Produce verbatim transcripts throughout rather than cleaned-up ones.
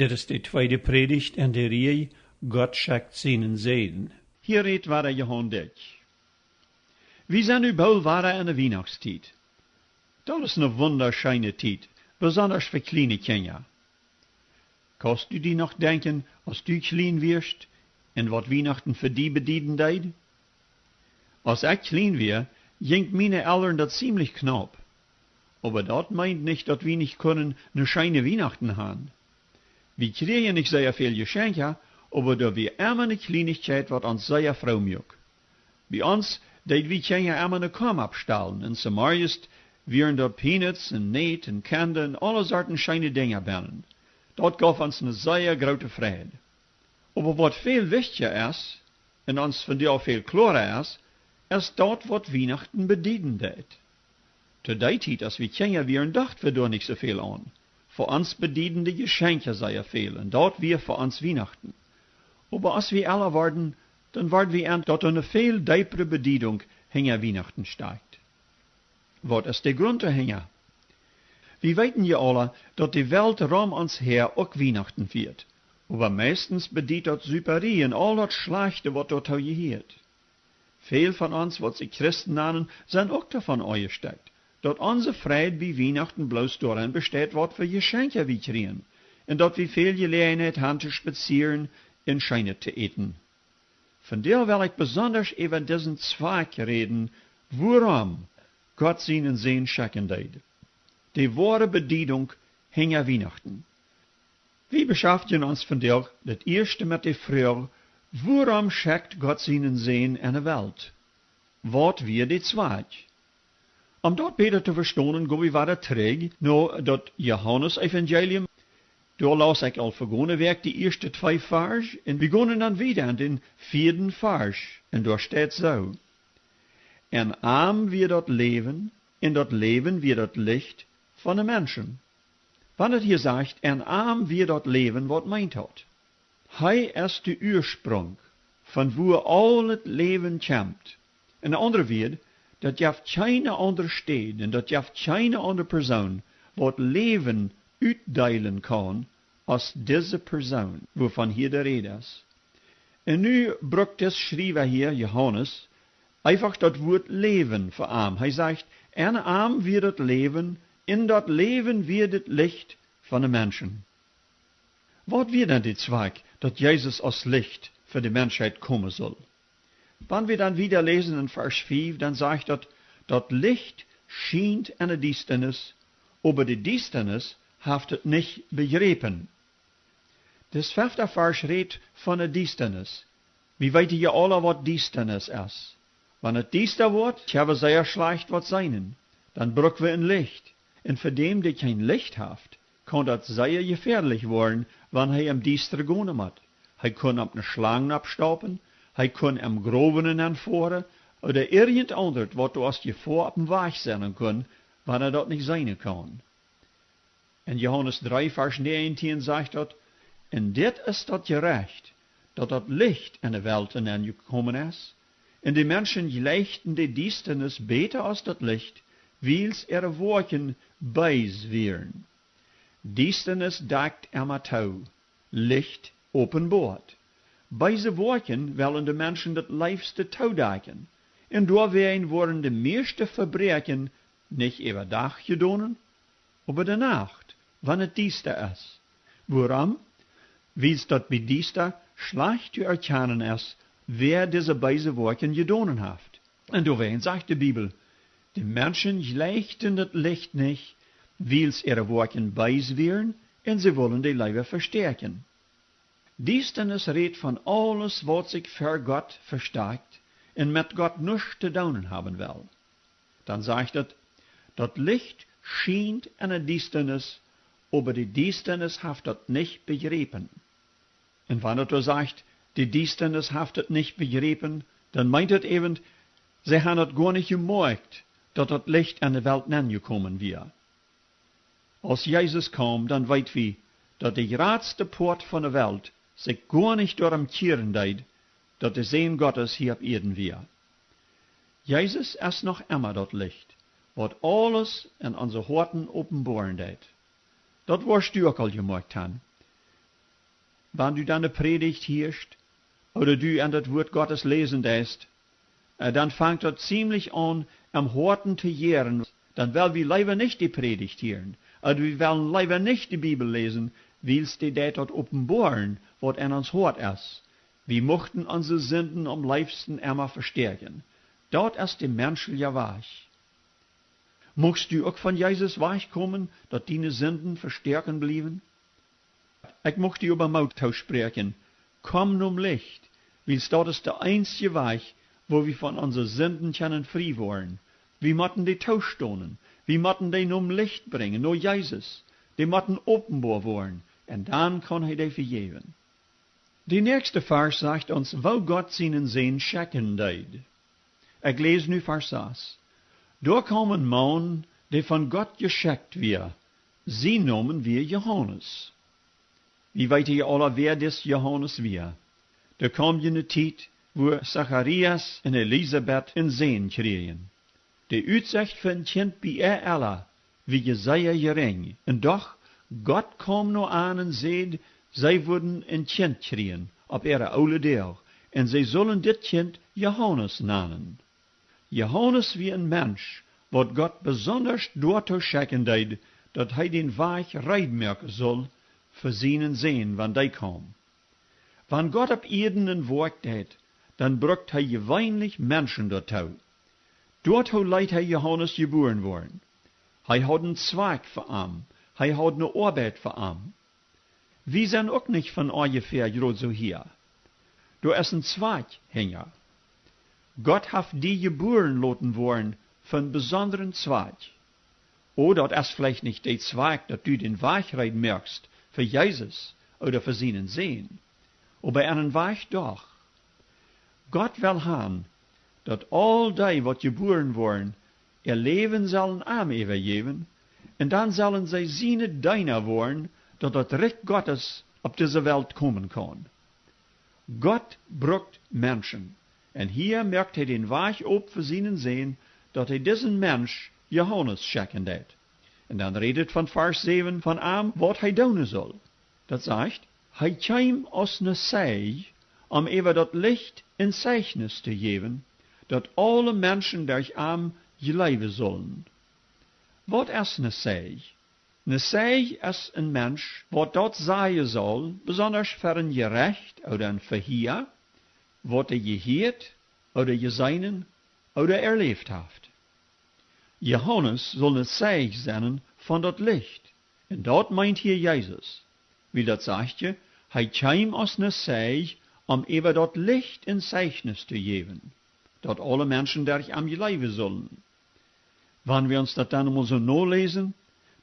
Dit es de tweede Prädicht en de Rieej: Gott schekjt sienen Säajen. Hia rät wada Johan Dyck. Wie sent nu boolt wada en de Wienachtstiet. Daut es ne wundascheene Tiet, besondasch fa kjliene Kjinja. Kaust du die noch denkjen, aus du kjlien wieescht, un waut Wienachten fa die bedieden deed? Aus ekj kjlien wia, jinkj miene Elren daut ziemlich knaup. Oba daut meent nich, daut wie nich kunnen ne scheene Wienachten han. Wie kjrieejen nich sea väl Jeschenkja, oba doa wia emma ne Kjlienichkjeit, waut ons sea froo muak. Bie ons deed wie Kjinja emma ne Komm oppstalen un zemorjes wieren doa Peanuts un Nät un Kende un aule Sorten scheene Dinja bennen. Daut gauf ons ne sea groote Freid. Oba waut väl wichtja es, un ons vondoag väl kloara es, es daut, waut Wienachten bedieden deit. To dee Tiet, aus wie Kjinja wieren, docht wie doa nich soo väl aun. Fa ons bedieden de Jeschenkja sea väl un daut wia fa ons Wienachten. Oba aus wie ella worden, dan worden wie en, daut doa ne väl deepre Bediedunk hinja Wienachten stakjt. Waut es de Grunt doahinja? Wie weeten je aula, daut de Welt rom ons häa uk Wienachten fieet. Oba meistens bediet daut Suparie un aul daut Schlajchte, waut doatoo jehieet. Väl von ons, waut sikj Christen nanen, sent uk doavon aunjestekjt, daut onse Freid bie Wienachten bloos doaren besteit, waut fa Jeschenkja wie kjrieen, un daut wie väl Jeläajenheit han to spazieren un Scheenet to äten. Vondoag well ekj besondasch äwa disen Zwakj räden, wuarom Gott sienen Sän schekjen deed. De woare Bediedunk hinja Wienachten. Wie beschaftjen ons vondoag daut ieeschte met de Froag: Wuarom schekjt Gott sienen Sän en de Welt? Waut wia de Zwakj? Om daut bäta to vestonen, go wie wada trigj no daut Johanes Evangelium. Doa laus ekj aul vegone Wäakj de ieeschte twee Varsch, un wie gonen dan wieda en dän vieeden Varsch, un doa steit soo: En am wia daut Läwen, un daut Läwen wia daut Licht von de Menschen. Wan daut hia sajcht: En am wia daut Läwen, waut meent daut? Hee es de Uasprunk, von wua aul daut Läwen kjemt. En aundre Wieed, daut jeft kjeene aundre Städ un daut jeft kjeene aundre Persoon, waut Läwen utdeelen kaun, aus dise Persoon, wuavon hia de Räd es. Un nu brukt dis Schriewa hia, Johanes, eefach daut Wuat Läwen fa am. Hee sajcht: En am wia daut Läwen, un daut Läwen wia daut Licht von de Menschen. Waut wia dan de Zwakj, daut Jesus aus Licht fa de Menschheit komen sull? Wan wie dan wieda läsen en Varsch fief, dan sajcht daut: Daut Licht schient en de Diestanis, oba de Diestanis haft et nich bejräpen. Dis fefta Varsch rät von de Diestanis. Wie weeten je aula, waut Diestanis es. Wan et diesta woat, kjenn wie sea schlajcht waut seenen. Dan bruck wie en Licht. Un fa däm, dee kjeen Licht haft, kaun daut sea jefäadlich woaren, wan hee em Diestren gonen mott. Hee kunn opp ne Schlang oppstaupen, hee kunn em Growen nenfoaren, ooda irjent aundret, waut doa aus Jefoa oppem Wajch sennen kunn, wan hee daut nich seenen kaun. En Johanes dree, Varsch näajentieen sajcht daut: Un dit es daut Jerecht, daut daut Licht en de Welt nenjekomen es, un de Menschen jleichten de Diestanis bäta aus daut Licht, wiels äare Woakjen bees wieren. Diestanis dakjt emma too, Licht openboat. Beese Woakjen wellen de Menschen daut leefste toodakjen, un doawäajen woaren de mieeschte Vebräakjen nich äwa Dach jedonen, oba de Nacht, wan et diesta es. Wuarom? Wiels daut bie Diesta schlajcht to erkjanen es, wäa dise beese Woakjen jedonen haft. Un doawäajen sajcht de Bibel: De Menschen jleichten daut Licht nich, wiels äare Woakjen bees wieren, un see wullen dee leewa vestäakjen. Diestanis rät von aules, waut sikj ver Gott vestakjt un met Gott nuscht to doonen haben well. Dan sajcht et: Daut Licht schient en de Diestanis, oba de Diestanis haft daut nich bejräpen. Un wan et doa sajcht: De Diestanis haft et nich bejräpen, dan meent et äwent, see han daut goa nich jemoakjt, daut daut Licht en de Welt nenjekomen wia. Aus Jesus kaum, dan weet wie, daut de jratste Poat von de Welt sikj goa nich doarom kjieren deed, daut de Sän Gottes hia opp Ieed wia. Jesus es noch emma daut Licht, waut aules en onse Hoaten openboaren deit. Daut woascht du uk aul jemoakjt han. Wan du dan de Prädicht hieescht, ooda du en daut Wuat Gottes läsen deist, dan fangt daut ziemlich aun, em Hoaten to jäaren. Dan well wie leewa nich de Prädicht hieren, ooda wie wellen leewa nich de Bibel läsen, wiels dee deit daut openboaren, waut en ons Hoat es. Wie muchten onse Sinden aum leefsten emma vestäakjen. Daut es de menschelja Wajch. Muchst du uk von Jesus wajch komen, daut diene Sinden vestäaken bliewen? Ekj mucht die oba Moot toospräakjen: Komm nom Licht, wiels daut es de eensje Wajch, woo wie von onse Sinden kjennen frie woaren. Wie motten dee toostonen, wie motten dee nom Licht brinjen, no Jesus. Dee motten openboa woaren, un dan kaun hee dee vejäwen. De näakjste Varsch sajcht ons, woo Gott sienen Sän schekjen deed. Ekj läs nu Varsch sas. Doa kaum een Maun, dee von Gott jeschekjt wia. Sien Nomen wia Johanes. Wie weeten je aula, wäa dis Johanes wia. Doa kaum jene Tiet, wua Zacharias un Elisabet een Sän kjrieejen. De Utsecht fa een Kjint bie äa Ella wia je sea jerinj. Un doch, Gott kaum no an un säd, see wudden een Kjint kjrieen opp äare oole Doag, un see sullen dit Kjint Johanes nanen. Johanes wia een Mensch, waut Gott besondasch doatoo schekjen deed, daut hee dän Wajch reed moaken sull fa sienen Sän, wan dee kaum. Wan Gott opp Ieed een Woakj deit, dan brukt hee jeweenlich Menschen doatoo. Doatoo leet hee Johanes jebuaren woaren. Hee haud een Zwakj fa am. Hee haud ne Oabeit fa am. Wie sent uk nich von onjefäa jrod soo hia. Doa es een Zwakj hinja. Gott haft die jebuaren loten woaren fa een besondren Zwakj. O, daut es veleicht nich de Zwakj, daut du dän Wajch reed moakst fa Jesus ooda fa sienen Sän, oba en een Wajch doch. Gott well han, daut aul dee, waut jebuaren woaren, äa Läwen sellen am äwajäwen, un dan sellen see siene Deena woaren, daut daut Rikj Gottes opp dise Welt komen kaun. Gott brukt Menschen. Un hia moakt hee dän Wajch op fa sienen Sän, daut hee disen Mensch Johanes schekjen deit. Un dan rät et von Varsch säwen von am, waut hee doonen sull. Daut sajcht: Hee kjeem aus ne Zeij, om äwa daut Licht een Zeichnis to jäwen, daut aule Menschen derch am jleewen sullen. Waut es ne Zeij? Ne Zeij es een Mensch, waut daut sajen saul, besondasch fa een Jerecht ooda een Vehia, waut hee jehieet ooda jeseenen ooda erläft haft. Johanes sull ne Zeij sennen von daut Licht, un daut meent hia Jesus. Wiels daut sajcht je: Hee kjeem aus ne Zeij, om äwa daut Licht een Zeichnis to jäwen, daut aule Menschen derch am jleewen sullen. Wan wie ons daut dan emol soo noläsen,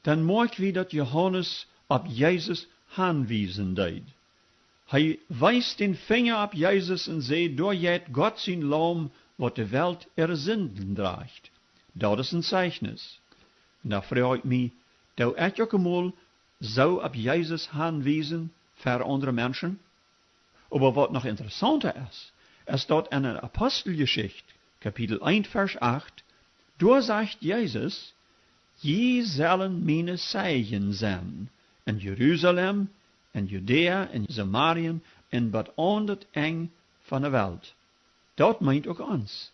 dan moakj wie, daut Johanes opp Jesus hanwiesen deed. Hee wees dän Finja opp Jesus un säd: Doa jeit Gott sien Laum, waut de Welt äare Sinden drajcht. Daut es een Zeichnis. Un dan froag ekj mie: Doo ekj uk emol soo opp Jesus hanwiesen fa aundre Menschen? Oba waut noch interessaunta es, es daut en de Aposteljeschicht, Kapitel eent, Varsch acht, doa sajcht Jesus: Jie sellen miene Zeijen sennen en Jerusalem, en Judäa, en Samarien un bat aun daut Enj von de Welt. Daut meent uk ons.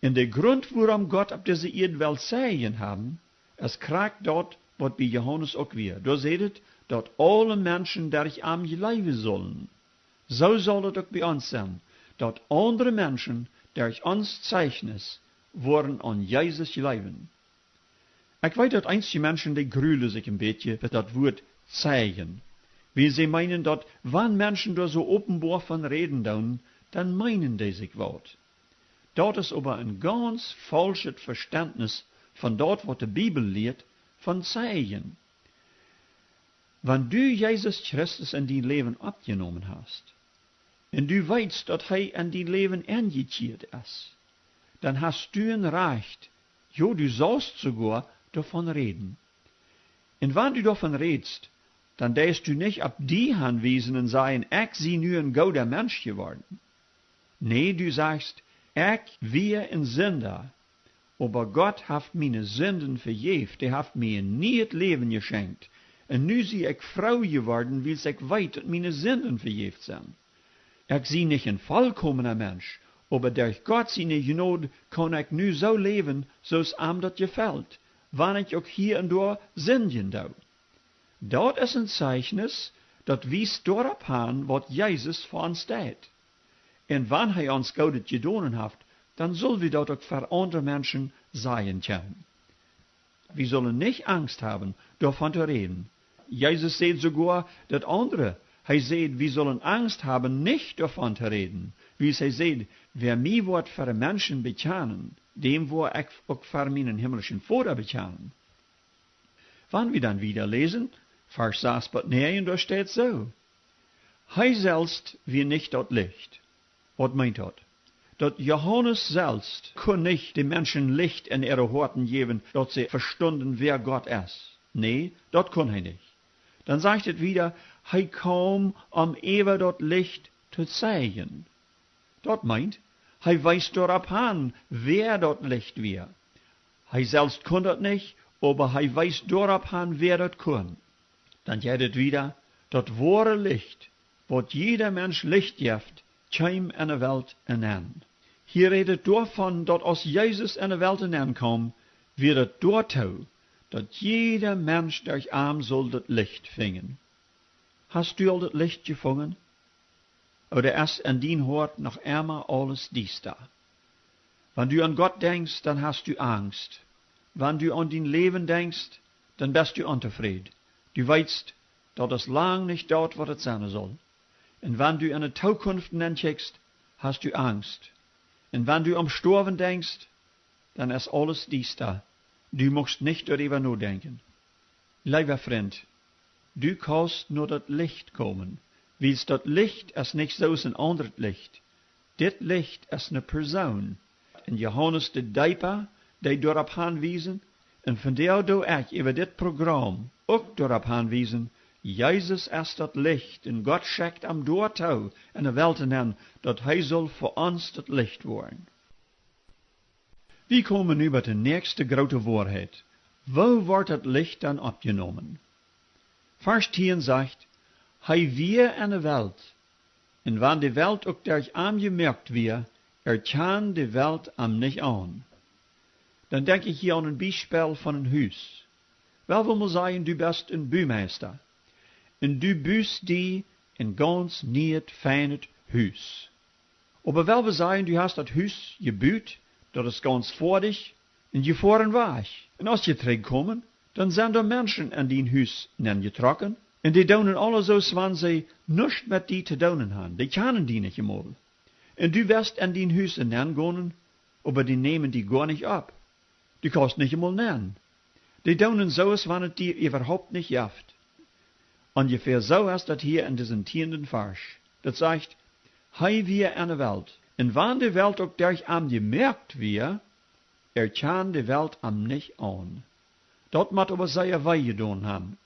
Un de Grunt, wuarom Gott opp dise Ieed well Zeijen haben, es krakjt daut, waut bie Johanes uk wia. Doa sajcht et, daut aule Menschen derch am jleewen sullen. Soo saul daut uk bie ons sennen, daut aundre Menschen derch ons Zeichnis woaren aun Jesus jleewen. Ekj weet, daut eenje Menschen, dee grulen sikj een bät fa daut Wuat Zeijen. Wiels see meenen, daut wan Menschen doa soo openboa von räden doonen, dan meenen dee sikj waut. Daut es oba een gaunz faulschet Vestentnis von daut, waut de Bibel lieet von Zeijen. Wan du Jesus Christus en dien Läwen oppjenomen hast, un du weetst, daut hee en dien Läwen enjekjieet es, dan hast du een Rajcht, jo, du saust soogoa doavon räden. Un wan du doavon rätst, dan deist du nich opp die hanwiesen un sajen: Ekj sie nu een gooda Mensch jeworden. Nä, du sajchst: Ekj wia een Sinda, oba Gott haft miene Sinden vejäft, hee haft mie een nieet Läwen jeschenkt, Un nu sie ekj froo jeworden, wiels ekj weet, daut miene Sinden vejäft sent. Ekj sie nich een volkomna Mensch, oba derch Gott siene Jnod kaun ekj nu soo läwen, soo aus am daut jefelt, wan ekj uk hia un doa sindjen doo. Daut es een Zeichnis, daut wiest doaropp han, waut Jesus fa ons deit. Un wan hee ons Goodet jedonen haft, dan sull wie daut uk ver aundre Menschen sajen kjennen. Wie sullen nich Angst haben, doavon to räden. Jesus säd soogoa daut aundre. Hee säd, wie sullen Angst haben, nich doavon to räden. Wiels hee säd: Wäa mie woat ver de Menschen bekjanen, däm woa ekj uk ver mienen himlischen Voda bekjanen. Wan wie dan wieda läsen, Varsch sas bat näajen, doa steit soo: Hee selfst wia nich daut Licht. Waut meent daut? Daut Johanes selfst kunn nich de Menschen Licht en äare Hoaten jäwen, daut see vestunden, wäa Gott es. Nä, daut kunn hee nich. Dan sajcht et wieda: Hee kaum, om äwa daut Licht to zeijen. Daut meent, hee wees doaropp han, wäa daut Licht wia. Hee selfst kunn daut nich, oba hee wees doaropp han, wäa daut kunn. Dan jeit et wieda: Daut woare Licht, waut jieda Mensch Licht jeft, kjeem en de Welt enenn. Hia rät et doavon, daut aus Jesus en de Welt enenn kaum, wia daut doatoo, daut jieda Mensch derch am sull daut Licht finjen. Hast du aul daut Licht jefungen? Ooda es en dien Hoat noch emma aules diesta? Wan du aun Gott denkjst, dan hast du Angst. Wan du aun dien Läwen denkjst, dan best du ontofräd. Du weetst, daut es lang nich daut, waut et sennen sull. Un wan du en de Tookunft nenkjikjst, hast du Angst. Un wan du om Stoawen denkjst, dan es aules diesta. Du muchst nich doaräwa nodenkjen. Leewa Frint, du kaust no daut Licht komen, wiels daut Licht es nich soo aus een aundret Licht. Dit Licht es ne Persoon. Un Johanes de Deepa deed doaropp hanwiesen, un vondoag doo ekj äwa dit Program uk doaropp hanwiesen: Jesus es daut Licht, un Gott schekjt am doatoo en de Welt enenn, daut hee sull fa ons daut Licht woaren. Wie komen nu bie de näakjste groote Woarheit: Woo woat daut Licht dan oppjenomen? Varsch tieen sajcht: Hee wia en de Welt, un wan de Welt uk derch am jemoakt wia, erkjand de Welt am nich aun. Dan denkj ekj hia aun een Biespel von een Hus. Well wie mol sajen, du best een Bumeista, un du bust die een gauns nieet, feinet Hus. Oba well wie sajen, du hast daut Hus jebut, daut es gauns foadich, un jie foaren wajch. Un aus jie trigj komen, dan sent doa Menschen en dien Hus nenjetrocken, un dee doonen aule soo aus wan see nuscht met die to doonen han. Dee kjanen die nich emol. Un du west en dien Hus nenn gonen, oba dee nämen die goa nich opp. Du kaust nich emol nenn. Dee doonen soo aus wan et die äwahaupt nich jeft. Onjefäa soo es daut hia en disen tienden Varsch. Daut sajcht: Hee wia en de Welt, un wan de Welt uk derch am jemoakt wia, erkjand de Welt am nich aun. Daut mott oba sea wee jedonen han.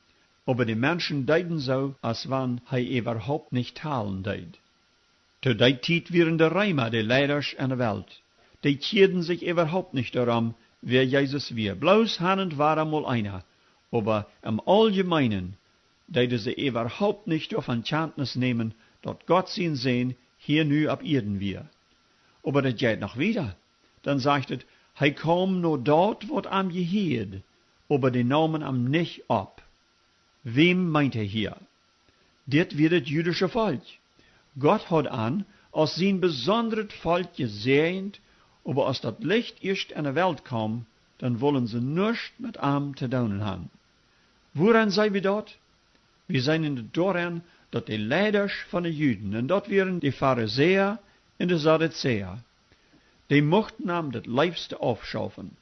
Oba de Menschen deeden soo aus wan hee äwahaupt nich talen deed. To dee Tiet wieren de Reema de Leidasch en de Welt. Dee kjieeden sikj äwahaupt nich doarom, wäa Jesus wia. Bloos han un wia mol eena. Oba em auljemeenen deeden see äwahaupt nich doavon Kjantnis nämen, daut Gott sien Sän hia nu opp Ieed wia. Oba daut jeit noch wieda. Dan sajcht et: Hee kaum no daut, waut am jehieed, oba dee neemen am nich opp. Wäm meent hee hia? Dit wia daut judische Volkj. Gott haud an aus sien besondret Volkj jesäajent, oba aus daut Licht ieescht en de Welt kaum, dan wullen see nuscht met am to doonen han. Wuaraun seenen wie daut? Wie seenen daut doaraun, daut de Leidasch von de Juden, un daut wieren de Farisäa un de Sadduzäa, dee muchten am daut leefste aufschaufen.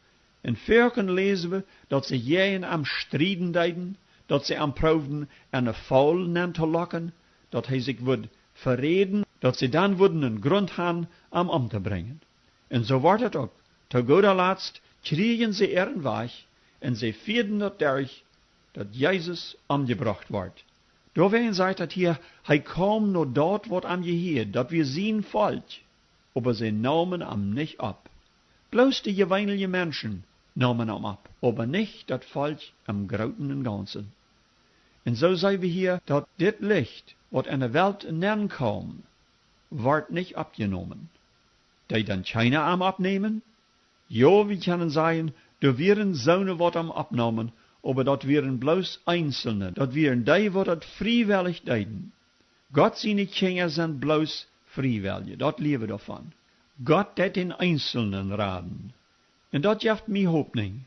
Un foaken läsen wie, daut see jäajen am strieden deeden, daut see am proowden en de Faul nenn to locken, daut hee sikj wudd veräden, daut see dan wudden een Grunt han, am omtobrinjen. Un soo wort et uk. To gooda Latst kjrieejen see äaren Wajch, un see fieeden daut derch, daut Jesus omjebrocht wort. Doawäajen sajcht daut hia: Hee kaum no daut, waut am jehieed, daut wia sien Volkj, oba see neemen am nich opp. Bloos de jeweenelje Menschen neemen am opp, oba nich daut Volkj em grooten un gaunzen. Un soo seenen wie hia, daut dit Licht, waut en de Welt nenn kaum, wort nich oppjenomen. Deed dan kjeena am oppnämen? Jo, wie kjennen sajen, doa wieren soone, waut am oppnaumen, oba daut wieren bloos eenselne, daut wieren dee, waut daut friewellich deeden. Gott siene Kjinja sent bloos Friewelje, daut läwe doavon. Gott deit dän Eenselnen raden. Un daut jeft mie Hopninj.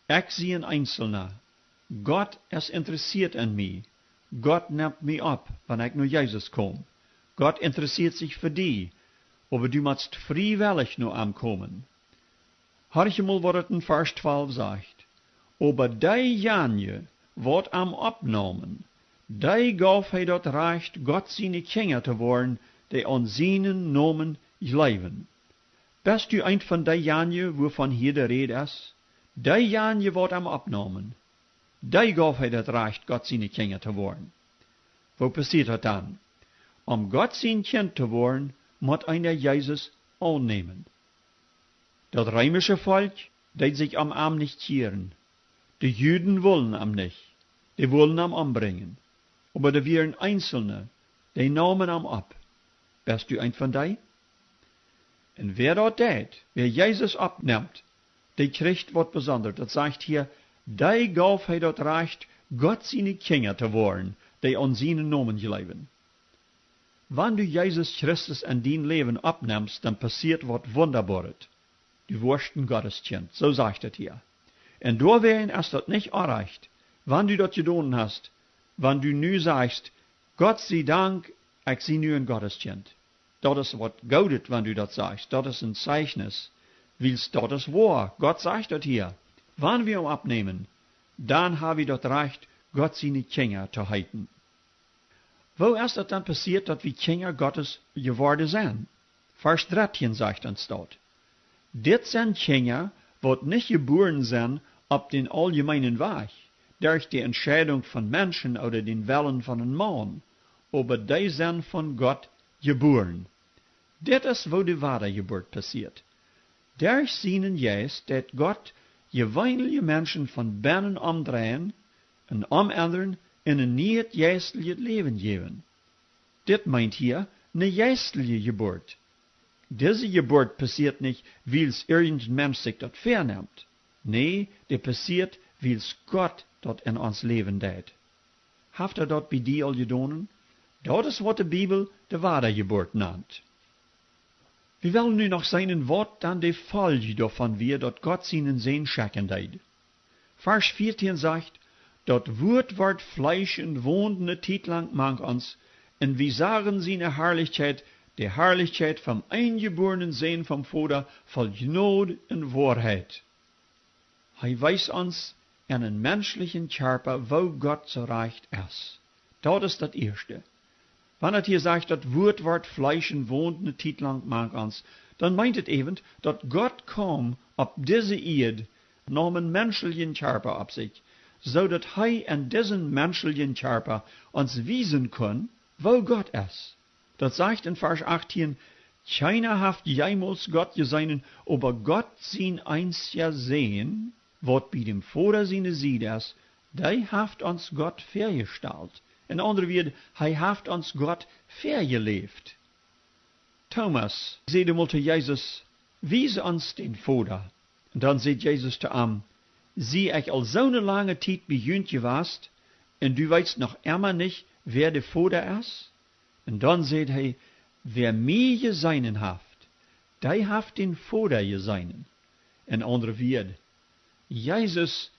Ekj sie een Eenselna. Gott es interessieet en mie. Gott nemt mie opp, wan ekj no Jesus kom. Gott interessieet sikj fa die, oba du motst friewellich no am komen. Horch emol, waut et en Varsch twalf sajcht: Oba deejanje, waut am oppnaumen, dee gauf hee daut Rajcht, Gott siene Kjinja to woaren, dee aun sienen Nomen jleewen. Best du eent von deejanje, wuavon hia de Räd es? Deejanje, waut am oppnaumen, dee gauf hee daut Rajcht, Gott siene Kjinja to woaren. Woo passieet daut dan? Om Gott sien Kjint to woaren, mott eena Jesus aunnämen. Daut reemische Volkj deed sikj om am nich kjieren. De Juden wullen am nich. Dee wullen am ombrinjen. Oba doa wieren Eenselne, dee naumen am opp. Best du eent von dee? Un wäa daut deit, wäa Jesus oppnemt, dee kjricht waut Besondret. Daut sajcht hia: Dee gauf hee daut Rajcht, Gott siene Kjinja to woaren, dee aun sienen Nomen jleewen. Wan du Jesus Christus en dien Läwen oppnemst, dan passieet waut Wundaboaret. Du woascht een Gotteskjint, soo sajcht et hia. Un doawäajen es daut nich orrajcht, wan du daut jedonen hast, wan du nu sajchst: Gott sie Dank, ekj sie nu een Gotteskjint. Daut es waut Goodet, wan du daut sajchst. Daut es een Zeichnis, wiels daut es woa. Gott sajcht daut hia. Wan wie am oppnämen, dan ha wie daut Rajcht, Gott siene Kjinja to heeten. Woo es daut dan passieet, daut wie Kjinja Gottes jeworden sent? Varsch dartieen sajcht ons daut: Dit sent Kjinja, waut nich jebuaren sent opp dän auljemeenen Wajch, derch de Entscheidunk von Menschen ooda dän Wellen von een Maun, oba dee sent von Gott jebuaren. Dit es, woo de Wadajeburt passieet. Derch sienen Jeist deit Gott jeweenelje Menschen von bennen omdreien un omendren un een nieet jeisteljet Läwen jäwen. Dit meent hia ne jeistelje Jeburt. Dise Jeburt passieet nich, wiels irjent een Mensch sikj daut väanemt. Nä, dee passieet, wiels Gott daut en ons Läwen deit. Haft hee daut bie die aul jedonen? Daut es, waut de Bibel de Wadajeburt nant. Wie wellen nu noch seenen, waut dan de Folj doavon wia, daut Gott sienen Sän schekjen deed. Varsch vieetieen sajcht: Daut Wuat wort Fleesch un wond ne Tietlank mank ons, un wie sagen siene Harlichkjeit, de Harlichkjeit vom eenjebuarnen Sän vom Voda, voll Jnod un Woarheit. Hee wees ons en een menschlichen Kjarpa, woo Gott soo rajcht es. Daut es daut ieeschte. Wan et hia sajcht: Daut Wuat wort Fleesch un wond ne Tietlank mank ons, dan meent et äwent, daut Gott kaum opp dise Ieed, naum een menschlichen Kjarpa opp sikj, soo daut hee en disen menschlichen Kjarpa ons wiesen kunn, woo Gott es. Daut sajcht en Varsch achttieen: Kjeena haft jemols Gott jeseenen, oba Gott sien eensja Sän, waut bie däm Voda siene Sied es, dee haft ons Gott väajestalt. En aundre Wieed, hee haft ons Gott väajeläft. Thomas säd emol to Jesus: Wies ons dän Voda. Un dan säd Jesus to am: Sie ekj aul soone lange Tiet bie junt jewast, un du weetst noch emma nich, wäa de Voda es? Un dan säd hee: Wäa mie jeseenen haft, dee haft dän Voda jeseenen. En aundre Wieed, Jesus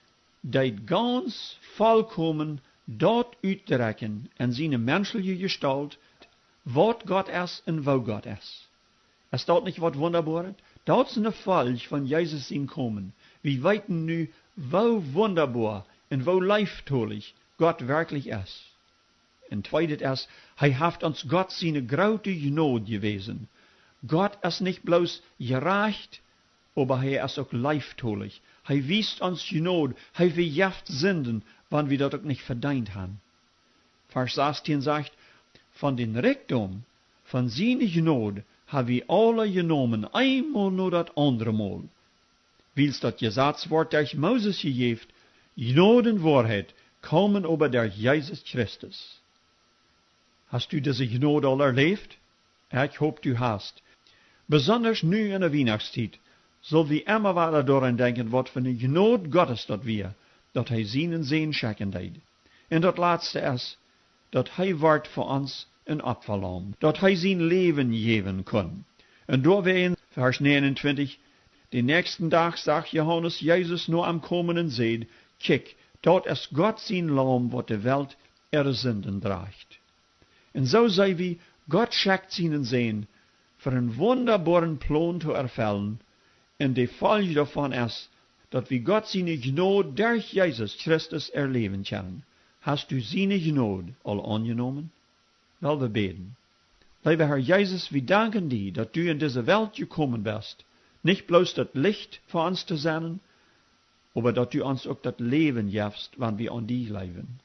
deed gaunz volkomen daut utdrekjen en siene menschliche Jestault, waut Gott es un woo Gott es. Es daut nich waut Wundaboaret? Daut es ne Folj von Jesus sien Komen. Wie weeten nu, woo wundaboa un woo leeftolich Gott werkjlich es. Un tweedet es, hee haft ons Gott siene groote Jnod jewäsen. Gott es nich bloos jerajcht, oba hee es uk leeftolich. Hee wiest ons Jnod, hee vejeft Sinden, wan wie daut uk nich vedeent han. Varsch sastieen sajcht: Von dän Rikjdom von siene Jnod ha wie aula jenomen, eenmol no daut aundre Mol. Wiels daut Jesaz wort derch Moses jejäft, Jnod un Woarheit komen oba derch Jesus Christus. Hast du dise Jnod aul erläft? Ekj hop, du hast. Besondasch nu en de Wienachtstiet sull wie emma wada doaraun denkjen, waut fa ne Jnod Gottes daut wia, daut hee sienen Sän schekjen deed. Un daut latste es, daut hee wort fa ons en Opfalaum, daut hee sien Läwen jäwen kunn. Un doawäajen, Varsch näajenuntwintich: Dän näakjsten Dach sach Johanes Jesus no am komen un säd: Kjikj, daut es Gott sien Laum, waut de Welt äare Sinden drajcht. Un soo see wie, Gott schekjt sienen Sän, fa en wundaboaren Plon to erfellen. Un de Folj doavon es, daut wie Gott siene Jnod derch Jesus Christus erläwen kjennen. Hast du siene Jnod aul aunjenomen? Well wie bäden. Leewa Herr Jesus, wie danken die, daut du en dise Welt jekomen best, nich bloos daut Licht fa ons to sennen, oba daut du ons uk daut Läwen jefst, wan wie aun die jleewen.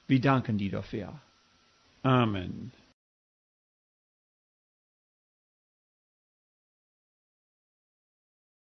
Wie danken die doafäa. Amen.